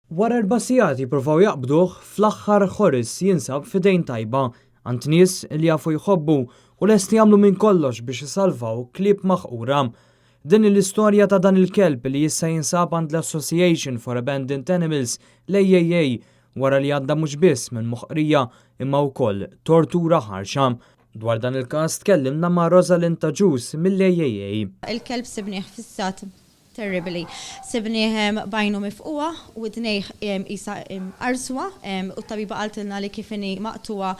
Wara 4 sigħat jippruvaw jaqbduh, fl-aħħar Horace jinsab f'idejn tajba għand nies li jafu jħobbu u lesti jagħmlu minn kollox biex isalvaw klieb maħqura. Din l-istorja ta' dan il-kelb li issa jinsab għand l-Association for Abandoned Animals, l-AAA, wara li għadda mhux biss minn moħqrija imma wkoll tortura ħarxa. Dwar dan il-każ tkellimna ma' Rosalind Agius mill-AAA. Il-kelb sibnieh fi stat terribly. Sibnieh b'għajnu mifqugħa u widnejh isa arswa u t-tabiba qaltilna li kif inhi maqtugħa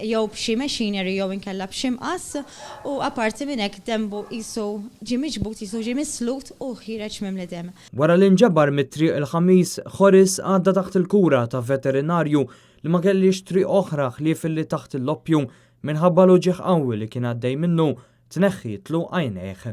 jew b'xi machinery jew inkella b'xi mqass u apparti minn hekk denbu qisu ġie miġbud, qisu ġie mislut u ħiereġ mimli dem. Wara li nġabar mit-triq il-Ħamis, Horace għadda taħt il-kura ta' veterinarju li ma kellix triq oħra ħlief li taħt l-oppju minħabba l-uġigħ qawwi li kien għaddej minnu tneħħitlu għajnejh.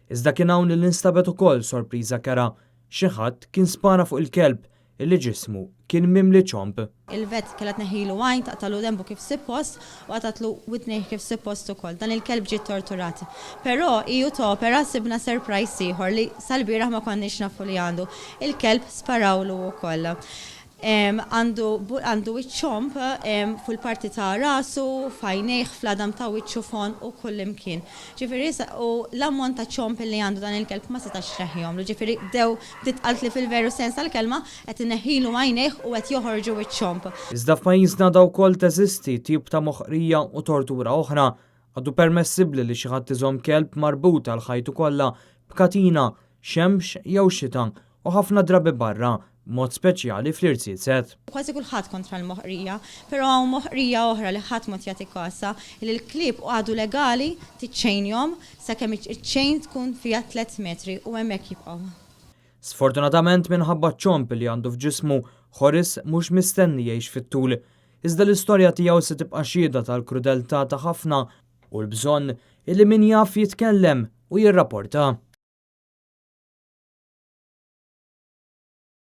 Iżda kien hawn li instabet ukoll sorpriża kerha. Xi ħadd kien spara fuq il-kelb illi ġismu kien mimli ċomb. Il-vet kellha tneħħilu għajn, taqtalu denbu kif suppost u qatgħatlu widnejh kif suppost ukoll. Dan il-kelb ġie torturat. Però iju topera sibna surprise ieħor li sal-bieraħ ma konniex nafu li għandu. Il-kelb sparawlu wkoll. Għandu iċ-ċomb fuq il-parti ta' rasu, f'għajnejh, fl-għadam ta' wiċċu fon u kull imkien. Ġifieri u l-ammont ta' ċomb li għandu dan il-kelb ma setax tneħħihomlu. Ġifieri bdew bdiet qalt li fil-veru sens tal-kelma qed inneħħilu għajnejh u qed joħorġu iċ-ċomb. Iżda f'pajjiżna għadha wkoll teżisti tip ta' moħqrija u tortura oħra. Għadu permessibbli li xi ħadd iżomm kelb marbut għal ħajtu kollha b'katina, xemx jew xita u ħafna drabi barra, mod speċjali fl-irziezet. Kważi kulħadd kontra l-moħqrija, però hawn moħqrija oħra li ħadd mod jagħti kasha li l-klieb għadu legali tiċċejnjhom sakemm iċ-chain tkun fiha 3 metri u hemmhekk jibqgħu. Sfortunatament minħabba ċomb li għandu f'ġismu, Horace mhux mistenni jgħix fit-tul. Iżda l-istorja tiegħu se tibqa' xhieda tal-krudeltà ta' ħafna u l-bżonn illi min jaf jitkellem u jirrapporta.